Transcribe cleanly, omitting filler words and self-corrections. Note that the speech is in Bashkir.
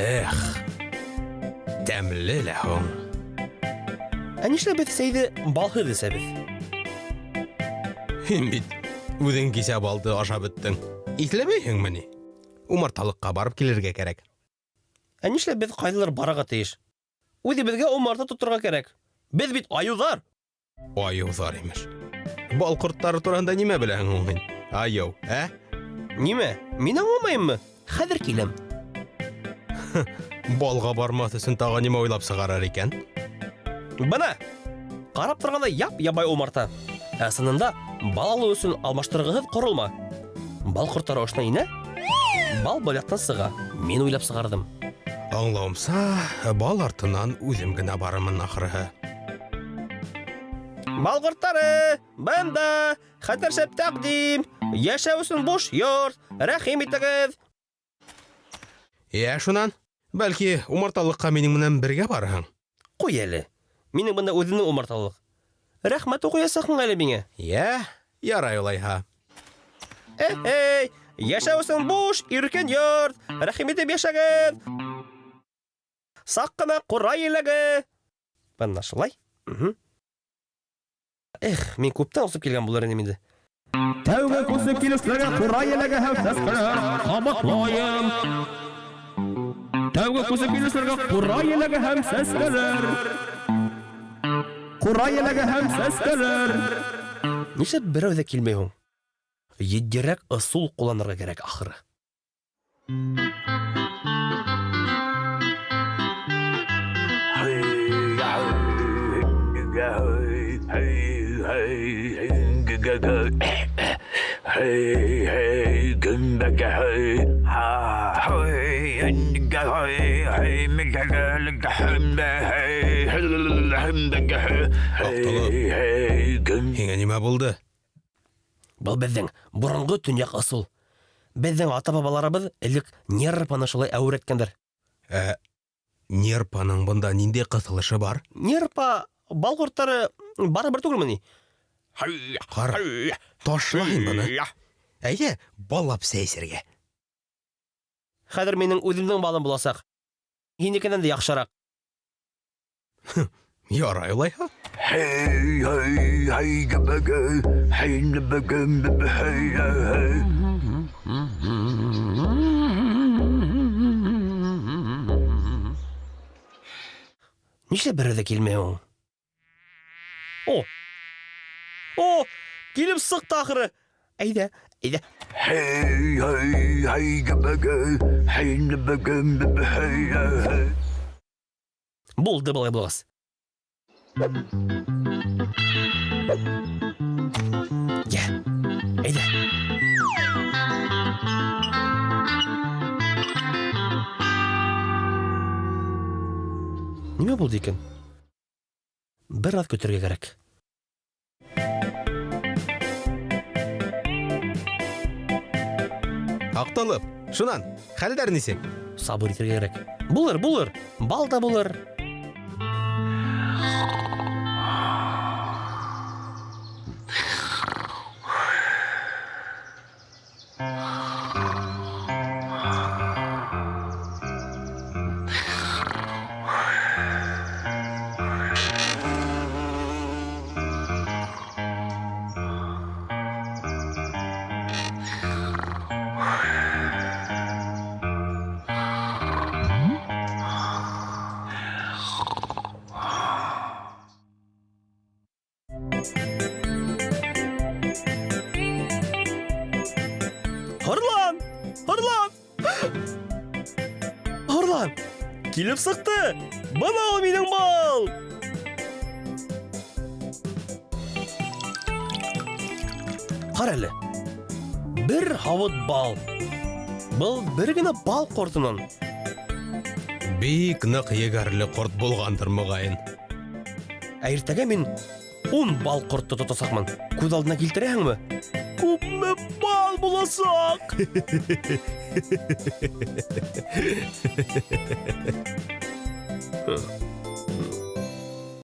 Эх, тәмле лә һуң. Ә нишләп беҙ сәйҙе балһыҙ эсәбеҙ? Һин бит үҙең кисә балды ашап бөттөң. Иҫләмәйһеңме ни? Умарталыҡҡа барып килергә кәрәк. Ә нишләп беҙ ҡайҙалыр барырға тейеш? Үҙебеҙгә умарта тоторға кәрәк. Беҙ бит айыуҙар. Айыуҙар имеш. Бал ҡорттары тураһында нимә беләһең һуң һин? Айыу, ә? Нимә? Мин аңламайыммы? Хәҙер киләм. Балға бармаҫ өсөн тағы нимә уйлап сығарыр икән? Бына! Ҡарап торғанда яп-ябай умарта. Ә сынында бал алыу өсөн алмаштырғыһыҙ ҡоролма. Бал ҡорттары ошонан инә, бал был яҡтан сыға. Мин уйлап сығарҙым. Аңлауымса, бал артынан үҙем генә барырмын ахырыһы. Бал ҡорттары, бында, хәтәр шәп тәҡдим. Йәшәү өсөн буш йорт, рәхим итегеҙ. Йә, шунан, бәлки, умарталыҡҡа минең менән бергә барырһың? Ҡуй әле. Минең бында үҙемдең умарталыҡ. Рәхмәт уҡыясаҡһың әле миңә. Йә, ярай улайһа. Эй, йәшәү өсөн буш, иркен йорт. Рәхим итеп йәшәгеҙ. Саҡ ҡына ҡурай еләге. Бына шулай. Эх, мин күптән осоп килгән булыр инем инде. Тәүге күсеп килеүселәргә курай еләге һәм сәскәләр ҡабатлайым. Тәүге күсеп килеүселәргә курай еләге һәм сәскәләр. Курай еләге һәм сәскәләр. Нишләп берәү ҙә килмәй һуң? Етдирәк ысул ҡулланырға кәрәк ахыры. Аҡтолоп, һиңә нимә булды? Был беҙҙең боронғо төньяҡ ысул. Беҙҙең ата-бабаларыбыҙ элек нерпаны шулай әүрәткәндәр. Ә нерпаның бында ниндәй ҡыҫылышы бар? Нерпа, бал ҡорттары барыбер түгелме ни? Ҡара, ташла һин быны. Әйҙә, баллап сәй эсергә. Хәҙер минең үҙемдең балым буласаҡ. Һинекенән дә яҡшыраҡ. Ярай улайһа. Нишләп берәү ҙә килмәй һуң? О! О! Килеп сыҡты ахыры. Әйҙә, әйҙә. Булды былай булғас. Йә, әйҙә. Нимә булды икән? Бер аҙ көтөргә кәрәк. Аҡтолоп, шунан, хәлдәр нисек? Сабыр итергә кәрәк. Булыр, булыр. Бал да булыр. Һырлан! Һырлан! Һырлан! Килеп сыҡты! Бына ул минең бал! Ҡара әле. Бер һауыт бал. Был бер генә бал ҡортонан. Бик ныҡ егәрле ҡорт булғандыр, мөғайын. Ә иртәгә мин ун бал ҡортто тотасаҡмын. Күҙ алдына килтерәһеңме? Күпме бал буласаҡ!